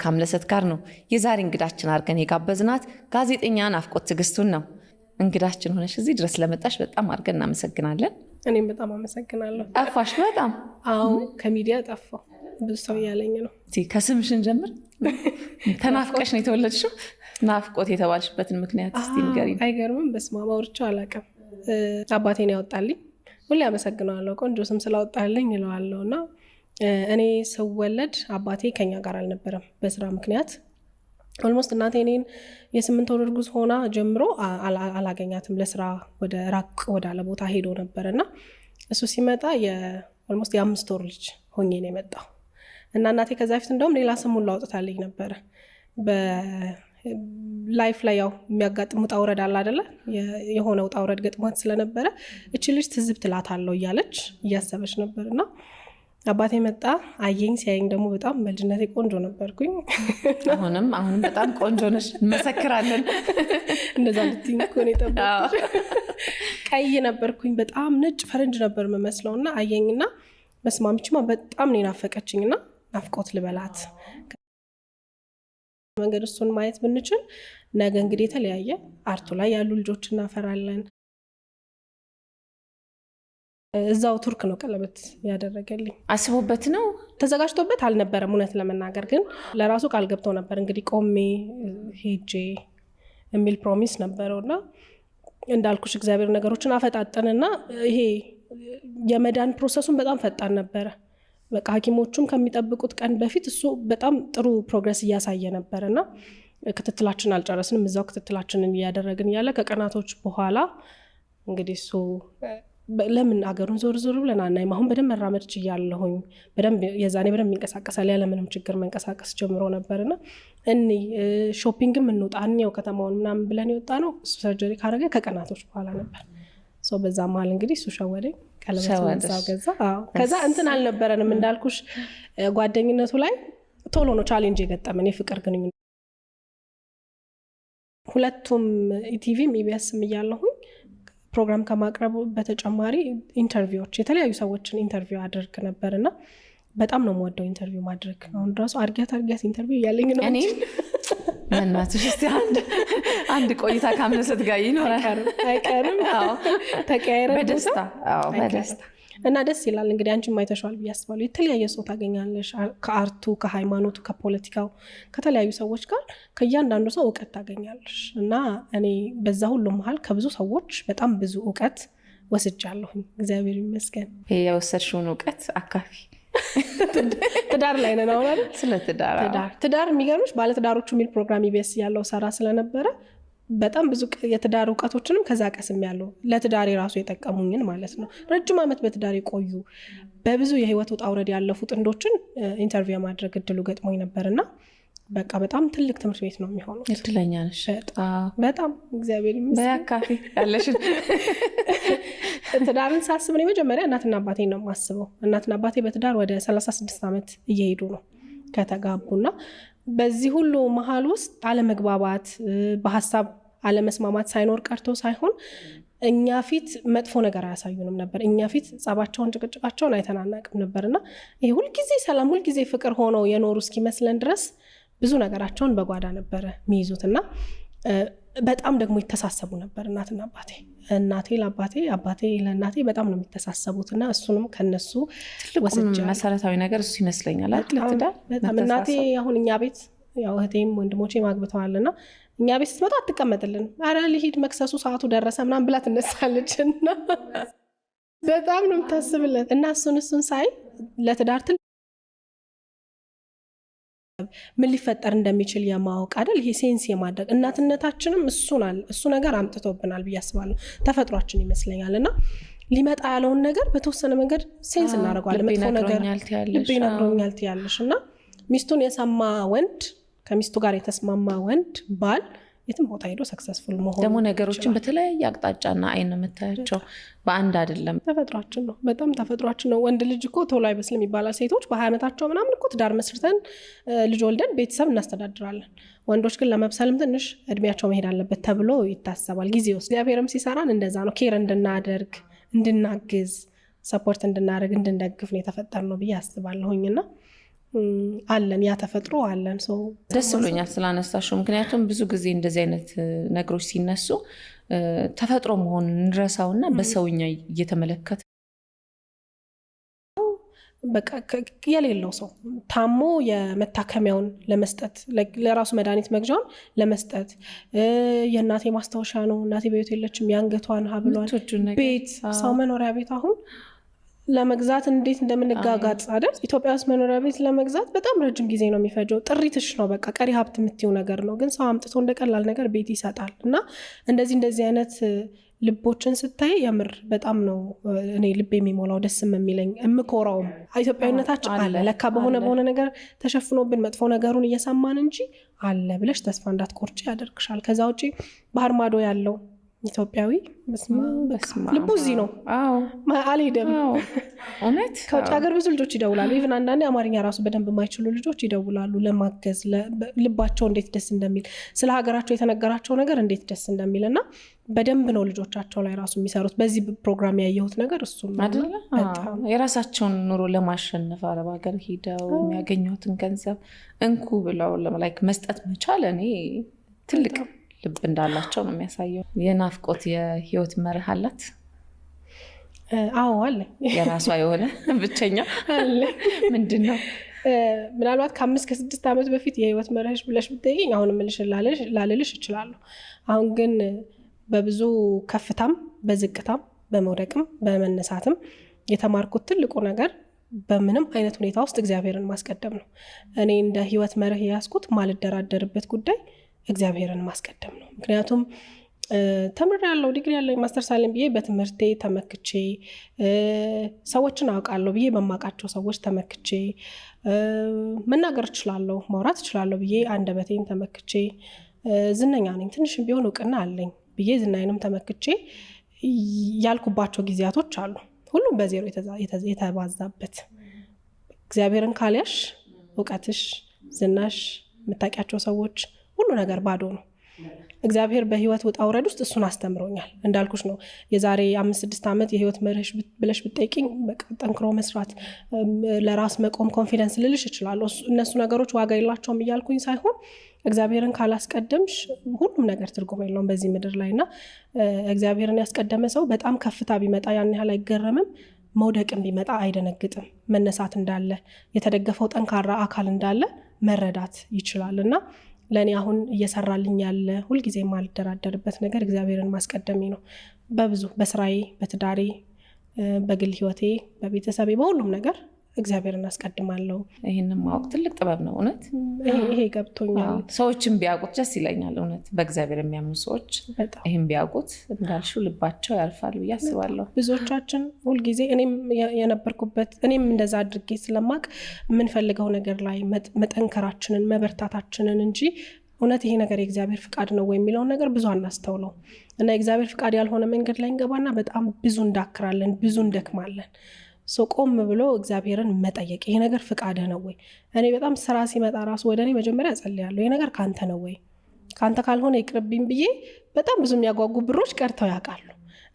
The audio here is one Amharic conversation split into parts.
ከአምለሰት ጋር ነው። የዛሬ እንግዳችን አድርገን የጋበዝናት ጋዜጠኛ ናፍቆት ትዕግስቱን ነው። እንግዳችን ሆነሽ እዚህ ድረስ ለመጣሽ በጣም አድርገን እናመሰግናለን። እኔም በጣም አመሰግናለሁ። ጠፋሽ በጣም። አዎ፣ ከሚዲያ ጠፋሁ። ብዙ ሰው እያለኝ ነው። እስኪ ከስምሽን ጀምር። ተናፍቀሽ ነው የተወለድሽው? ናፍቆት የተባልሽበትን ምክንያት እስቲ ንገሪኝ። አይገርምም? በስመ አብ፣ አውርቼው አላውቅም። አባቴን ያወጣልኝ፣ ሁሌ አመሰግነዋለሁ። ቆንጆ ስም ስላወጣልኝ እለዋለሁ። እና እኔ ስወለድ አባቴ ከኛ ጋር አልነበረም በስራ ምክንያት። Almost እናቴ እኔን የ8 ወር እርጉዝ ሆና ጀምሮ አላገኛትም። ለስራ ወደ ራቅ ወዳለ ቦታ ሄዶ ነበር እና እሱ ሲመጣ almost የ5 ወር ልጅ ሆኜ ነው የመጣው። እና እናቴ ከዛ በፊት እንደውም ሌላ ስም ሁሉ አውጥታልኝ ነበረ። በ life ላይ ያው የሚያጋጥም ውጣ ውረድ አለ አይደለ? የሆነ ውጣ ውረድ ገጥሟት ስለነበረ እቺ ልጅ ትዝብት እላታለሁ እያለች እያሰበች ነበር። እና አባቴ መጣ፣ አየኝ። ሲያየኝ ደግሞ በጣም በልጅነቴ ቆንጆ ነበርኩኝ። አሁንም አሁንም በጣም ቆንጆ ነሽ፣ እንመሰክራለን። እንደዛ እንድትይኝ እኮ ነው የጠበኩት። ቀይ ነበርኩኝ፣ በጣም ነጭ ፈረንጅ ነበር የምመስለው። እና አየኝና በስመ አብ፣ ይችማ በጣም ነው የናፈቀችኝ እና ናፍቆት ልበላት። መንገድ እሱን ማየት ብንችል ነገ እንግዲህ የተለያየ art ኡ ላይ ያሉ ልጆች እናፈራለን። እዛው ቱርክ ነው ቀለበት ያደረገልኝ። አስቦበት ነው? ተዘጋጅቶበት አልነበረም፣ እውነት ለመናገር ግን ለራሱ ቃል ገብቶ ነበር። እንግዲህ ቆሜ ሄጄ የሚል promise ነበረው። እና እንዳልኩሽ እግዚአብሔር ነገሮችን አፈጣጠንና ይሄ የመዳን process ኡን በጣም ፈጣን ነበረ። በቃ ሐኪሞቹም ከሚጠብቁት ቀን በፊት እሱ በጣም ጥሩ progress እያሳየ ነበር። እና ክትትላችን አልጨረስንም። እዛው ክትትላችንን እያደረግን እያለ ከቀናቶች በኋላ እንግዲህ እሱ ለምን አገሩን ዞር ዞር ብለን አናይም? አሁን በደንብ መራመድ ችያለሁኝ። በደንብ የዛኔ በደንብ ይንቀሳቀሳል፣ ያለምንም ችግር መንቀሳቀስ ጀምሮ ነበር። እና እኒ shopping ም እንውጣ፣ እንየው ከተማውን ምናምን ብለን የወጣ ነው እሱ surgery ካደረገ ከቀናቶች በኋላ ነበር። So በዛ መሀል እንግዲህ እሱ ሸወደኝ፣ ቀለበት እዛው ገዛ። አዎ። ከዛ እንትን አልነበረንም፣ እንዳልኩሽ ጓደኝነቱ ላይ ቶሎ ነው challenge የገጠመን የፍቅር ግንኙነት። ሁለቱም ኢቲቪም ኢቢኤስም እያለሁኝ ፕሮግራም ከማቅረቡ በተጨማሪ interview ዎች፣ የተለያዩ ሰዎችን interview አደርግ ነበር። እና በጣም ነው የምወደው interview ማድረግ። አሁን ራሱ አርጊያት አርጊያት interview እያለኝ ነው። እኔ በእናትሽ እስቲ አንድ ቆይታ ከአምለሰት ጋር ይኖራል። አይቀርም፣ ተቀያይረን። በደስታ፣ አዎ፣ በደስታ። እና ደስ ይላል። እንግዲህ አንቺም አይተሸዋል ብዬ አስባለሁ። የተለያየ ሰው ታገኛለሽ፣ ከ art ኡ፣ ከሃይማኖቱ፣ ከፖለቲካው፣ ከተለያዩ ሰዎች ጋር ከእያንዳንዱ ሰው እውቀት ታገኛለሽ። እና እኔ በዛ ሁሉ መሀል ከብዙ ሰዎች በጣም ብዙ እውቀት ወስጃለሁኝ። እግዚአብሔር ይመስገን። የወሰድሽውን እውቀት አካፊ። ትዳር ላይ ነን አሁን አይደል? ስለ ትዳር፣ አዎ። ትዳር፣ የሚገርምሽ ባለትዳሮቹ የሚል ፕሮግራም ኢቢኤስ ያለው ሰራ ስለነበረ በጣም ብዙ የትዳር እውቀቶችንም ከዛ ቀስም ያለው ለትዳሬ ራሱ የጠቀሙኝን ማለት ነው። ረጅም ዓመት በትዳር የቆዩ፣ በብዙ የህይወት ውጣ ውረድ ያለፉ ጥንዶችን interview የማድረግ እድሉ ገጥሞኝ ነበር። እና በቃ በጣም ትልቅ ትምህርት ቤት ነው የሚሆኑት። እድለኛ ነሽ። በጣም፣ እግዚአብሔር ይመስገን። በያካፊ ያለሽን። ትዳርን ሳስብ እኔ መጀመሪያ እናትና አባቴን ነው የማስበው። እናትና አባቴ በትዳር ወደ 36 ዓመት እየሄዱ ነው ከተጋቡና በዚህ ሁሉ መሀል ውስጥ አለመግባባት፣ በሀሳብ አለመስማማት ሳይኖር ቀርቶ ሳይሆን እኛ ፊት መጥፎ ነገር አያሳዩንም ነበር። እኛ ፊት ጸባቸውን፣ ጭቅጭቃቸውን አይተን አናውቅም ነበር። እና ይሄ ሁልጊዜ ሰላም፣ ሁልጊዜ ፍቅር ሆነው የኖሩ እስኪመስለን ድረስ ብዙ ነገራቸውን በጓዳ ነበረ የሚይዙት። እና በጣም ደግሞ ይተሳሰቡ ነበር እናትና አባቴ። እናቴ ለአባቴ፣ አባቴ ለእናቴ በጣም ነው የሚተሳሰቡት። እና እሱንም ከነሱ ትልቁም ወስጃለሁ። መሰረታዊ ነገር እሱ ይመስለኛል አይደል? ለትዳር በጣም። እናቴ መተሳሰብ። አሁን እኛ ቤት ያው እህቴም ወንድሞቼም አግብተዋል እና እኛ ቤት ስትመጣ አትቀመጥልንም። ኧረ ልሂድ፣ መክሰሱ ሰዓቱ ደረሰ ምናምን ብላ ትነሳለች። እና በጣም ነው የምታስብለት። እና እሱን ሳይ ለትዳር ትል ምን ሊፈጠር እንደሚችል የማወቅ አይደል፣ ይሄ sense የማድረግ እናትነታችንም እሱን አለ እሱ ነገር አምጥቶብናል ብዬ አስባለሁ። ተፈጥሯችን ይመስለኛል። እና ሊመጣ ያለውን ነገር በተወሰነ መንገድ sense እናደርገዋለን። ልቤ መጥፎ ነገር ነግሮኛል ትያለሽ። ልቤ ነግሮኛል ትያለሽ። እና ሚስቱን የሰማ ወንድ፣ ከሚስቱ ጋር የተስማማ ወንድ ባል የትም ቦታ ሄዶ successful መሆን ደግሞ ነገሮችን ይችላል። በተለያየ አቅጣጫና አይን ነው የምታያቸው፣ በአንድ አይደለም። ተፈጥሯችን ነው። በጣም ተፈጥሯችን ነው። ወንድ ልጅ እኮ ቶሎ አይበስልም ይባላል። ሴቶች በ20 ዓመታቸው ምናምን እኮ ትዳር መስርተን ልጅ ወልደን ቤተሰብ እናስተዳድራለን። ወንዶች ግን ለመብሰልም ትንሽ እድሜያቸው መሄድ አለበት ተብሎ ይታሰባል። ጊዜ ውስጥ እግዚአብሔርም ሲሰራን እንደዛ ነው። Care እንድናደርግ፣ እንድናግዝ፣ support እንድናደርግ፣ እንድንደግፍ ነው የተፈጠርነው ብዬ አስባለሁኝ። እና አለን፣ ያ ተፈጥሮ አለን። ደስ ብሎኛል ስላነሳሽው። ምክንያቱም ብዙ ጊዜ እንደዚህ አይነት ነገሮች ሲነሱ ተፈጥሮ መሆኑን እንረሳውና በሰውኛ እየተመለከተ በቃ የሌለው ሰው ታሞ የመታከሚያውን ለመስጠት፣ ለራሱ መድኃኒት መግዣውን ለመስጠት፣ የእናቴ ማስታወሻ ነው፣ እናቴ በሕይወት የለችም፣ የአንገቷን ሀብሏን፣ ቤት፣ ሰው መኖሪያ ቤት አሁን ለመግዛት እንዴት እንደምንጋጋጥ አይደል? ኢትዮጵያ ውስጥ መኖሪያ ቤት ለመግዛት በጣም ረጅም ጊዜ ነው የሚፈጀው። ጥሪትሽ ነው፣ በቃ ቀሪ ሀብት የምትይው ነገር ነው። ግን ሰው አምጥቶ እንደ ቀላል ነገር ቤት ይሰጣል። እና እንደዚህ እንደዚህ አይነት ልቦችን ስታይ የምር በጣም ነው እኔ ልብ የሚሞላው፣ ደስም የሚለኝ፣ የምኮራውም። ኢትዮጵያዊነታችን አለ ለካ፣ በሆነ በሆነ ነገር ተሸፍኖብን መጥፎ ነገሩን እየሰማን እንጂ አለ ብለሽ ተስፋ እንዳትቆርጭ ያደርግሻል። ከዛ ውጪ ባህር ማዶ ያለው ኢትዮጵያዊ ልቡ እዚህ ነው፣ አልሄደም። እውነት። ከውጭ ሀገር ብዙ ልጆች ይደውላሉ። Even አንዳንዴ አማርኛ ራሱ በደንብ የማይችሉ ልጆች ይደውላሉ ለማገዝ፣ ልባቸው እንዴት ደስ እንደሚል፣ ስለ ሀገራቸው የተነገራቸው ነገር እንዴት ደስ እንደሚል። እና በደንብ ነው ልጆቻቸው ላይ ራሱ የሚሰሩት። በዚህ ፕሮግራም ያየሁት ነገር እሱ አይደለ? የራሳቸውን ኑሮ ለማሸነፍ አረብ ሀገር ሄደው የሚያገኙትን ገንዘብ እንኩ ብለው like መስጠት መቻል እኔ ትልቅ ልብ እንዳላቸው ነው የሚያሳየው። የናፍቆት የህይወት መርህ አላት? አዎ አለ። የራሷ የሆነ ብቸኛ አለ። ምንድን ነው? ምናልባት ከ5 ከ6 ዓመት በፊት የህይወት መርህሽ ብለሽ ብትጠይቂኝ አሁን እምልሽ ላልልሽ እችላለሁ። አሁን ግን በብዙ ከፍታም በዝቅታም በመውደቅም በመነሳትም የተማርኩት ትልቁ ነገር በምንም አይነት ሁኔታ ውስጥ እግዚአብሔርን ማስቀደም ነው። እኔ እንደ ህይወት መርህ የያዝኩት ማልደራደርበት ጉዳይ እግዚአብሔርን ማስቀደም ነው። ምክንያቱም ተምሬያለሁ፣ ዲግሪ ያለኝ፣ ማስተርስ አለኝ ብዬ በትምህርቴ ተመክቼ፣ ሰዎችን አውቃለሁ ብዬ በማውቃቸው ሰዎች ተመክቼ፣ መናገር እችላለሁ፣ ማውራት እችላለሁ ብዬ አንደበቴን ተመክቼ፣ ዝነኛ ነኝ፣ ትንሽም ቢሆን እውቅና አለኝ ብዬ ዝናዬንም ተመክቼ ያልኩባቸው ጊዜያቶች አሉ። ሁሉም በዜሮ የተባዛበት። እግዚአብሔርን ካልያሽ እውቀትሽ፣ ዝናሽ፣ የምታውቂያቸው ሰዎች፣ ሁሉ ነገር ባዶ ነው። እግዚአብሔር በህይወት ውጣ ውረድ ውስጥ እሱን አስተምሮኛል። እንዳልኩሽ ነው፣ የዛሬ 5-6 ዓመት የህይወት መርህሽ ብለሽ ብትጠይቂኝ በቃ ጠንክሮ መስራት፣ ለራስ መቆም፣ confidence ልልሽ እችላለሁ። እነሱ ነገሮች ዋጋ የላቸውም እያልኩኝ ሳይሆን እግዚአብሔርን ካላስቀደምሽ ሁሉም ነገር ትርጉም የለውም በዚህ ምድር ላይ። እና እግዚአብሔርን ያስቀደመ ሰው በጣም ከፍታ ቢመጣ ያን ያህል አይገረምም። መውደቅም ቢመጣ አይደነግጥም። መነሳት እንዳለ፣ የተደገፈው ጠንካራ አካል እንዳለ መረዳት ይችላል። እና ለእኔ አሁን እየሰራልኝ ያለ፣ ሁልጊዜ የማልደራደርበት ነገር እግዚአብሔርን ማስቀደሜ ነው። በብዙ በስራዬ፣ በትዳሬ፣ በግል ህይወቴ፣ በቤተሰቤ፣ በሁሉም ነገር እግዚአብሔርን አስቀድማለሁ። ይህንን ማወቅ ትልቅ ጥበብ ነው እውነት። ይሄ ገብቶኛል። ሰዎችን ቢያውቁት ደስ ይለኛል እውነት። በእግዚአብሔር የሚያምኑ ሰዎች ይህን ቢያውቁት እንዳልሽው ልባቸው ያርፋል ብዬ አስባለሁ። ብዙዎቻችን ሁልጊዜ፣ እኔም የነበርኩበት፣ እኔም እንደዛ አድርጌ ስለማቅ፣ የምንፈልገው ነገር ላይ መጠንከራችንን መበርታታችንን እንጂ እውነት ይሄ ነገር የእግዚአብሔር ፍቃድ ነው ወይ የሚለውን ነገር ብዙ አናስተውለው። እና የእግዚአብሔር ፍቃድ ያልሆነ መንገድ ላይ እንገባና በጣም ብዙ እንዳክራለን፣ ብዙ እንደክማለን። ቆም ብሎ እግዚአብሔርን መጠየቅ፣ ይሄ ነገር ፍቃድህ ነው ወይ? እኔ በጣም ስራ ሲመጣ ራሱ ወደ እኔ መጀመሪያ እጸልያለሁ። ይሄ ነገር ከአንተ ነው ወይ? ከአንተ ካልሆነ ይቅርብኝ ብዬ በጣም ብዙ የሚያጓጉ ብሮች ቀርተው ያውቃሉ።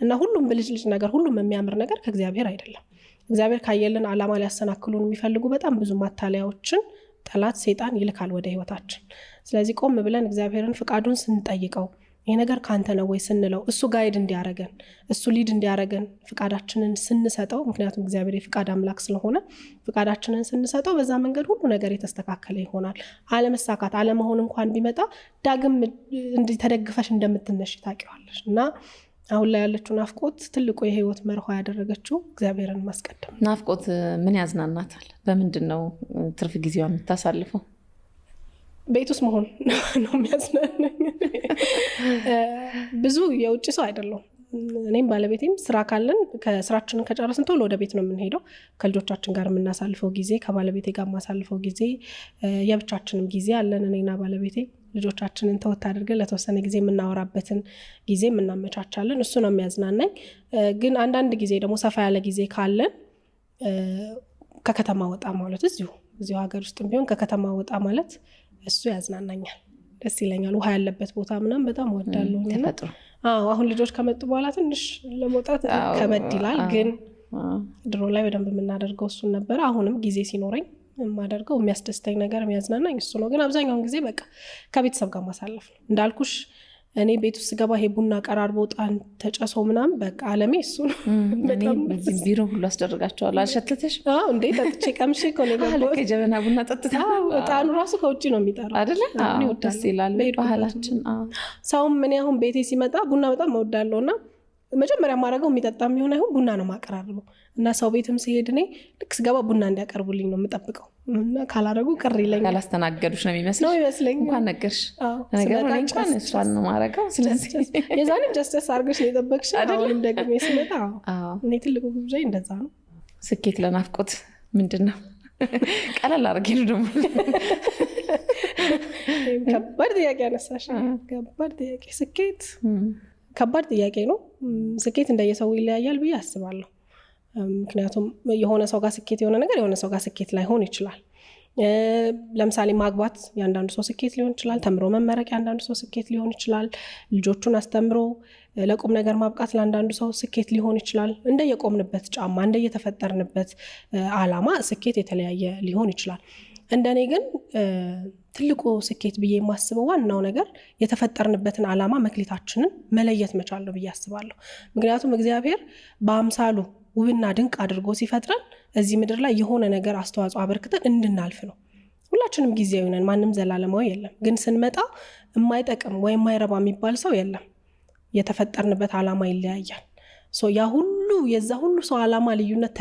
እና ሁሉም ብልጭልጭ ነገር፣ ሁሉም የሚያምር ነገር ከእግዚአብሔር አይደለም። እግዚአብሔር ካየልን ዓላማ ሊያሰናክሉን የሚፈልጉ በጣም ብዙ ማታለያዎችን ጠላት ሴጣን ይልካል ወደ ህይወታችን። ስለዚህ ቆም ብለን እግዚአብሔርን ፍቃዱን ስንጠይቀው፣ ይሄ ነገር ከአንተ ነው ወይ ስንለው፣ እሱ guide እንዲያረገን፣ እሱ lead እንዲያረገን ፍቃዳችንን ስንሰጠው፣ ምክንያቱም እግዚአብሔር የፍቃድ አምላክ ስለሆነ፣ ፍቃዳችንን ስንሰጠው በዛ መንገድ ሁሉ ነገር የተስተካከለ ይሆናል። አለመሳካት አለመሆን እንኳን ቢመጣ ዳግም እንዲህ ተደግፈሽ እንደምትነሽ ታውቂዋለሽ። እና አሁን ላይ ያለችው ናፍቆት ትልቁ የህይወት መርኋ ያደረገችው እግዚአብሔርን ማስቀደም። ናፍቆት ምን ያዝናናታል? በምንድን ነው ትርፍ ጊዜዋ የምታሳልፈው? ቤት ውስጥ መሆን ነው የሚያዝናናኝ። ብዙ የውጭ ሰው አይደለሁም። እኔም ባለቤቴም ስራ ካለን ከስራችንን ከጨረስን ቶሎ ወደ ቤት ነው የምንሄደው። ከልጆቻችን ጋር የምናሳልፈው ጊዜ፣ ከባለቤቴ ጋር የማሳልፈው ጊዜ፣ የብቻችንም ጊዜ አለን። እኔና ባለቤቴ ልጆቻችንን ተወት አድርገን ለተወሰነ ጊዜ የምናወራበትን ጊዜ የምናመቻቻለን። እሱ ነው የሚያዝናናኝ። ግን አንዳንድ ጊዜ ደግሞ ሰፋ ያለ ጊዜ ካለን ከከተማ ወጣ ማለት፣ እዚሁ እዚሁ ሀገር ውስጥም ቢሆን ከከተማ ወጣ ማለት እሱ ያዝናናኛል፣ ደስ ይለኛል። ውሃ ያለበት ቦታ ምናምን በጣም እወዳለሁ። ተፈጥሮ። አዎ፣ አሁን ልጆች ከመጡ በኋላ ትንሽ ለመውጣት ከበድ ይላል፣ ግን ድሮ ላይ በደንብ የምናደርገው እሱን ነበረ። አሁንም ጊዜ ሲኖረኝ የማደርገው የሚያስደስተኝ ነገር የሚያዝናናኝ እሱ ነው። ግን አብዛኛውን ጊዜ በቃ ከቤተሰብ ጋር ማሳለፍ ነው። እንዳልኩሽ እኔ ቤት ውስጥ ስገባ ይሄ ቡና ቀራርቦ ዕጣን ተጨሶ ምናምን በቃ አለሜ እሱ ነው። እኔ እዚህ ቢሮ ሁሉ አስደርጋቸዋለሁ። አልሸተተሽ? አዎ እንዴ፣ ጠጥቼ ቀምሼ እኮ ነው ልክ የገባሁት። የጀበና ቡና ጠጥታ አዎ፣ ዕጣኑ ራሱ ከውጭ ነው የሚጠራው። አይደለ? አዎ፣ እኔ አዎ፣ እወዳለሁ። ደስ ይላል። በሄድኩበት ባህላችን። አዎ። ሰውም እኔ አሁን ቤቴ ሲመጣ ቡና በጣም እወዳለሁ እና መጀመሪያ የማደርገው የሚጠጣ የሚሆን አይሁን ቡና ነው የማቀራርበው። እና ሰው ቤትም ሲሄድ እኔ ልክ ስገባ ቡና እንዲያቀርቡልኝ ነው የምጠብቀው እና ካላደረጉ ቅር ይለኛል። ያላስተናገዱሽ ነው የሚመስልሽ? ነው ይመስለኝ። እንኳን ነገርሽ። አዎ፣ ነገሩ ስመጣ እኔ እንኳን ጨስ እሷን ነው የማደርገው። ስለዚህ የዛኔም ጨስ ጨስ አድርገሽ ነው የጠበቅሽኝ። አይደለ? አሁንም ደግሜ ስመጣ አዎ። አዎ። እኔ ትልቁ ግብዣ እንደዛ ነው። ስኬት ለናፍቆት ምንድን ነው? ቀለል አድርጌ ነው ደግሞ። ከባድ ጥያቄ አነሳሽ። ከባድ ጥያቄ። ስኬት ከባድ ጥያቄ ነው። ስኬት እንደየሰው ይለያያል ብዬ አስባለሁ። ምክንያቱም የሆነ ሰው ጋር ስኬት የሆነ ነገር የሆነ ሰው ጋር ስኬት ላይሆን ይችላል። ለምሳሌ ማግባት የአንዳንዱ ሰው ስኬት ሊሆን ይችላል። ተምሮ መመረቅ የአንዳንዱ ሰው ስኬት ሊሆን ይችላል። ልጆቹን አስተምሮ ለቁም ነገር ማብቃት ለአንዳንዱ ሰው ስኬት ሊሆን ይችላል። እንደየቆምንበት ጫማ፣ እንደየተፈጠርንበት ዓላማ ስኬት የተለያየ ሊሆን ይችላል። እንደኔ ግን ትልቁ ስኬት ብዬ የማስበው ዋናው ነገር የተፈጠርንበትን ዓላማ መክሊታችንን መለየት መቻል ነው ብዬ አስባለሁ። ምክንያቱም እግዚአብሔር በአምሳሉ ውብና ድንቅ አድርጎ ሲፈጥረን እዚህ ምድር ላይ የሆነ ነገር አስተዋጽኦ አበርክተን እንድናልፍ ነው። ሁላችንም ጊዜያዊ ነን፣ ማንም ዘላለማዊ የለም። ግን ስንመጣ የማይጠቅም ወይም የማይረባ የሚባል ሰው የለም። የተፈጠርንበት ዓላማ ይለያያል። So ያ ሁሉ የዛ ሁሉ ሰው ዓላማ ልዩነት